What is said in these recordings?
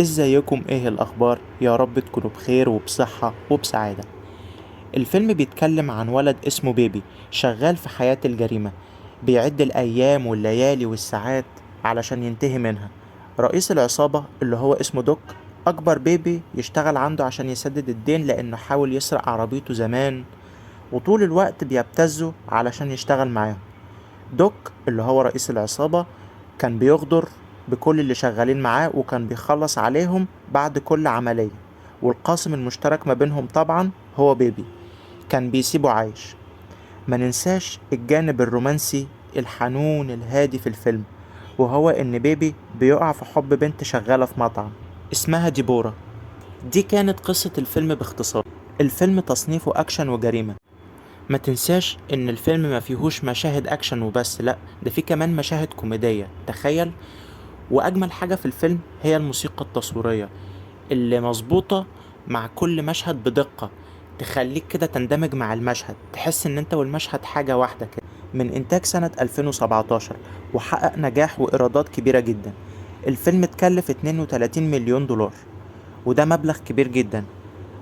ازيكم؟ ايه الاخبار؟ يا رب تكونوا بخير وبصحة وبسعادة. الفيلم بيتكلم عن ولد اسمه بيبي شغال في حياة الجريمة، بيعد الايام والليالي والساعات علشان ينتهي منها. رئيس العصابة اللي هو اسمه دوك اكبر بيبي يشتغل عنده عشان يسدد الدين، لانه حاول يسرق عربيته زمان، وطول الوقت بيبتزه علشان يشتغل معاهم. دوك اللي هو رئيس العصابة كان بيغدر بكل اللي شغالين معاه، وكان بيخلص عليهم بعد كل عملية، والقاسم المشترك ما بينهم طبعا هو بيبي، كان بيسيبه عايش. ما ننساش الجانب الرومانسي الحنون الهادي في الفيلم، وهو ان بيبي بيقع في حب بنت شغالة في مطعم اسمها ديبورا. دي كانت قصة الفيلم باختصار. الفيلم تصنيفه أكشن وجريمة. ما تنساش ان الفيلم ما فيهوش مشاهد اكشن وبس، لا ده فيه كمان مشاهد كوميدية، تخيل. واجمل حاجة في الفيلم هي الموسيقى التصويرية اللي مظبوطة مع كل مشهد بدقة، تخليك كده تندمج مع المشهد، تحس ان انت والمشهد حاجة واحدة كده. من انتاج سنة 2017، وحقق نجاح وايرادات كبيرة جدا. الفيلم اتكلف 32 مليون دولار، وده مبلغ كبير جدا،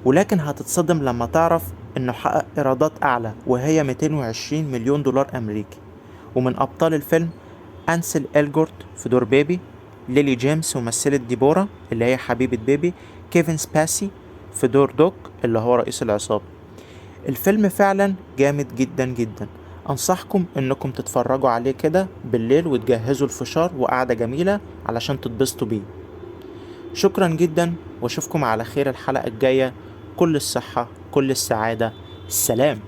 ولكن هتتصدم لما تعرف انه حقق ايرادات اعلى وهي 220 مليون دولار امريكي. ومن ابطال الفيلم انسل إلجورت في دور بيبي، ليلي جيمس ممثلة ديبورا اللي هي حبيبة بيبي، كيفن سباسي في دور دوك اللي هو رئيس العصابة. الفيلم فعلا جامد جدا جدا، انصحكم انكم تتفرجوا عليه كده بالليل وتجهزوا الفشار وقعدة جميلة علشان تتبسطوا بيه. شكرا جدا، واشوفكم على خير الحلقة الجاية. كل الصحة، كل السعادة، سلام.